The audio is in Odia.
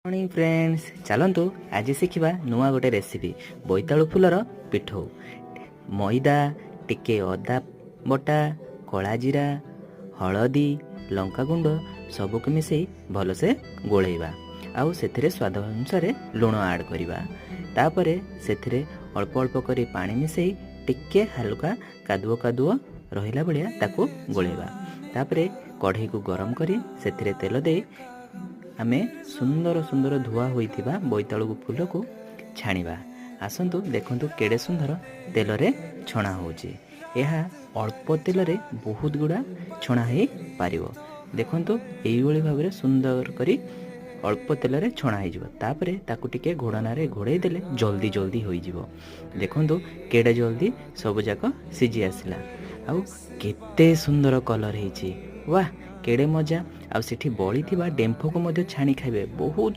ମର୍ଣ୍ଣିଂ ଫ୍ରେଣ୍ଡସ୍, ଚାଲନ୍ତୁ ଆଜି ଶିଖିବା ନୂଆ ଗୋଟେ ରେସିପି, ବୋଇତାଳୁ ଫୁଲର ପିଠଉ। ମଇଦା, ଟିକେ ଅଦା ବଟା, କଳା ଜିରା, ହଳଦୀ, ଲଙ୍କାଗୁଣ୍ଡ ସବୁକୁ ମିଶାଇ ଭଲସେ ଗୋଳେଇବା ଆଉ ସେଥିରେ ସ୍ୱାଦ ଅନୁସାରେ ଲୁଣ ଆଡ଼୍ କରିବା। ତାପରେ ସେଥିରେ ଅଳ୍ପ ଅଳ୍ପ କରି ପାଣି ମିଶାଇ ଟିକେ ହାଲୁକା କାଦୁଅ କାଦୁଅ ରହିଲା ଭଳିଆ ତାକୁ ଗୋଳେଇବା। ତାପରେ କଢ଼େଇକୁ ଗରମ କରି ସେଥିରେ ତେଲ ଦେଇ ଆମେ ସୁନ୍ଦର ସୁନ୍ଦର ଧୁଆ ହୋଇଥିବା ବୋଇତାଳୁ ଫୁଲକୁ ଛାଣିବା। ଆସନ୍ତୁ ଦେଖନ୍ତୁ, କେଡ଼େ ସୁନ୍ଦର ତେଲରେ ଛଣା ହେଉଛି। ଏହା ଅଳ୍ପ ତେଲରେ ବହୁତ ଗୁଡ଼ା ଛଣା ହେଇପାରିବ। ଦେଖନ୍ତୁ, ଏଇଭଳି ଭାବରେ ସୁନ୍ଦର କରି ଅଳ୍ପ ତେଲରେ ଛଣା ହେଇଯିବ। ତାପରେ ତାକୁ ଟିକେ ଘୋଡ଼ଣାରେ ଘୋଡ଼େଇ ଦେଲେ ଜଲ୍ଦି ଜଲ୍ଦି ହୋଇଯିବ। ଦେଖନ୍ତୁ, କେଡ଼େ ଜଲ୍ଦି ସବୁଯାକ ସିଝି ଆସିଲା ଆଉ କେତେ ସୁନ୍ଦର କଲର୍ ହେଇଛି। ୱାହ, କେଡ଼େ ମଜା! ଆଉ ସେଠି ବଳିଥିବା ଡେମ୍ଫକୁ ମଧ୍ୟ ଛାଣି ଖାଇବେ ବହୁତ।